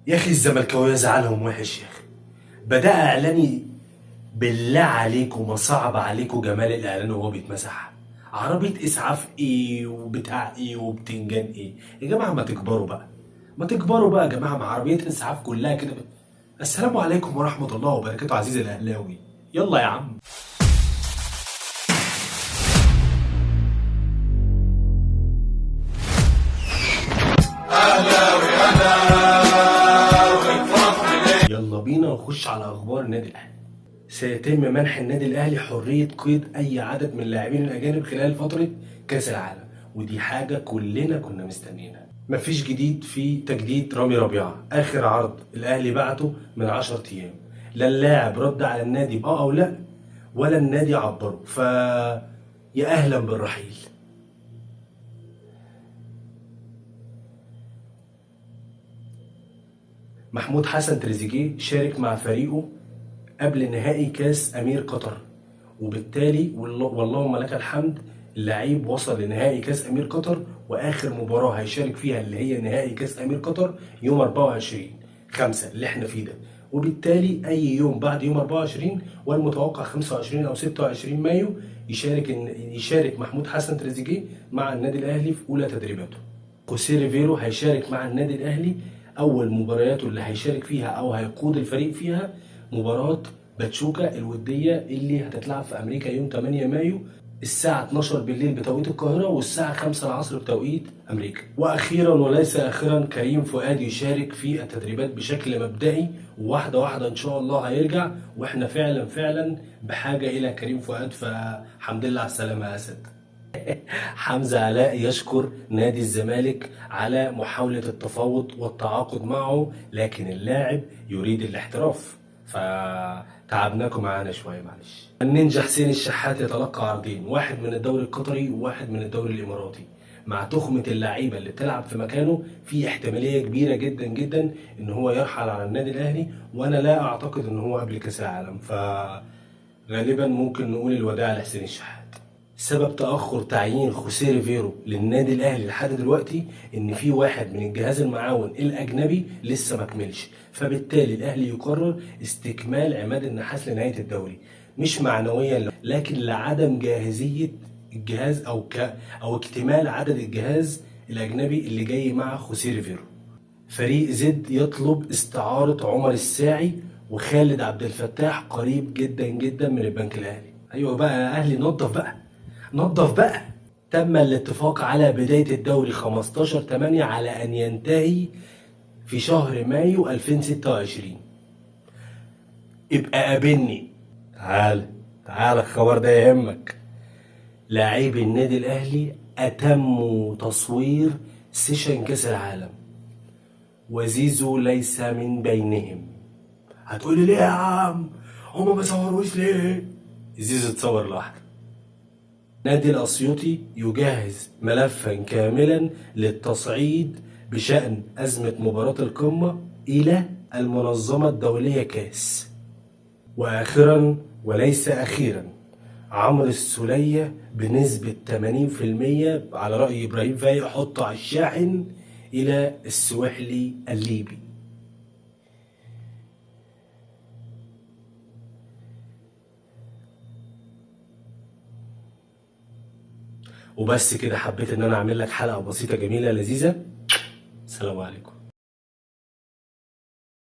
يا اخي الزملكاويه زعلهم وحش يا اخي. بدأ اعلاني، بالله عليكم ما صعب عليكم جمال الاعلان وهو بيتمسح. عربية اسعاف ايه وبتاع ايه وبتنجان ايه يا جماعة؟ ما تكبروا بقى، ما تكبروا بقى يا جماعة، مع عربية اسعاف كلها كده. السلام عليكم ورحمة الله وبركاته عزيزي الاهلاوي. يلا يا عم. يلا بينا نخش على اخبار النادي الاهلي. سيتم منح النادي الاهلي حرية قيد اي عدد من اللاعبين الاجانب خلال فترة كاس العالم، ودي حاجة كلنا كنا مستنيينها. مفيش جديد في تجديد رامي ربيعة، اخر عرض الاهلي بعته من 10 ايام، لا اللاعب رد على النادي باه او لا، ولا النادي عبره، ف يا اهلا بالرحيل. محمود حسن تريزيجيه شارك مع فريقه قبل نهائي كاس امير قطر، وبالتالي واللهم لك الحمد اللعيب وصل لنهائي كاس امير قطر، واخر مباراة هيشارك فيها اللي هي نهائي كاس امير قطر يوم 24/5 اللي احنا فيه ده، وبالتالي اي يوم بعد يوم 24 والمتوقع 25 او 26 مايو يشارك محمود حسن تريزيجيه مع النادي الاهلي في اولى تدريباته. خوسيه ريفيرو هيشارك مع النادي الاهلي اول مبارياته اللي هيشارك فيها او هيقود الفريق فيها مباراة باتشوكا الودية اللي هتتلعب في امريكا يوم 8 مايو الساعة 12 بالليل بتوقيت القاهرة والساعة 5 العصر بتوقيت أمريكا. وأخيرا وليس آخرا، كريم فؤاد يشارك في التدريبات بشكل مبدئي، وواحدة واحدة إن شاء الله هيرجع، وإحنا فعلا فعلا بحاجة إلى كريم فؤاد، فحمد لله على السلامة يا أسد. حمزة علاء يشكر نادي الزمالك على محاولة التفاوض والتعاقد معه، لكن اللاعب يريد الاحتراف، فتعبناكم معانا شوية معلش. النينجا حسين الشحات يتلقى عرضين، واحد من الدوري القطري وواحد من الدوري الإماراتي. مع تخمة اللعيبة اللي بتلعب في مكانه في احتمالية كبيرة جدا جدا ان هو يرحل على النادي الأهلي، وانا لا اعتقد ان هو قبل كأس العالم، فغالبا ممكن نقول الوداع لحسين الشحات. سبب تأخر تعيين خوسيه ريفيرو للنادي الأهلي لحد دلوقتي إن في واحد من الجهاز المعاون الأجنبي لسه ما كملش، فبالتالي الأهلي يقرر استكمال عماد النحاس لنهاية الدوري، مش معنويا لكن لعدم جاهزية الجهاز أو اكتمال عدد الجهاز الأجنبي اللي جاي مع خوسيه ريفيرو. فريق زد يطلب استعارة عمر الساعي وخالد عبد الفتاح قريب جدا جدا من البنك الأهلي. أيوه بقى يا أهلي، نظف بقى، نظف بقى. تم الاتفاق على بداية الدوري 15/8 على أن ينتهي في شهر مايو 2026. ابقى قابلني، تعال تعال الخبر ده يهمك. لاعبي النادي الأهلي أتموا تصوير session كأس العالم، وزيزو ليس من بينهم. هتقولي ليه يا عم هما ما صوروش ليه؟ زيزو اتصور لوحده. نادي الأسيوطي يجهز ملفا كاملا للتصعيد بشأن أزمة مباراة القمة إلى المنظمة الدولية كاس. وآخرا وليس أخيرا، عمرو السولية بنسبة 80% على رأي إبراهيم فايق حطه على الشاحن إلى السواحلي الليبي. وبس كده، حبيت ان انا اعمل لك حلقة بسيطة جميلة لذيذة. السلام عليكم.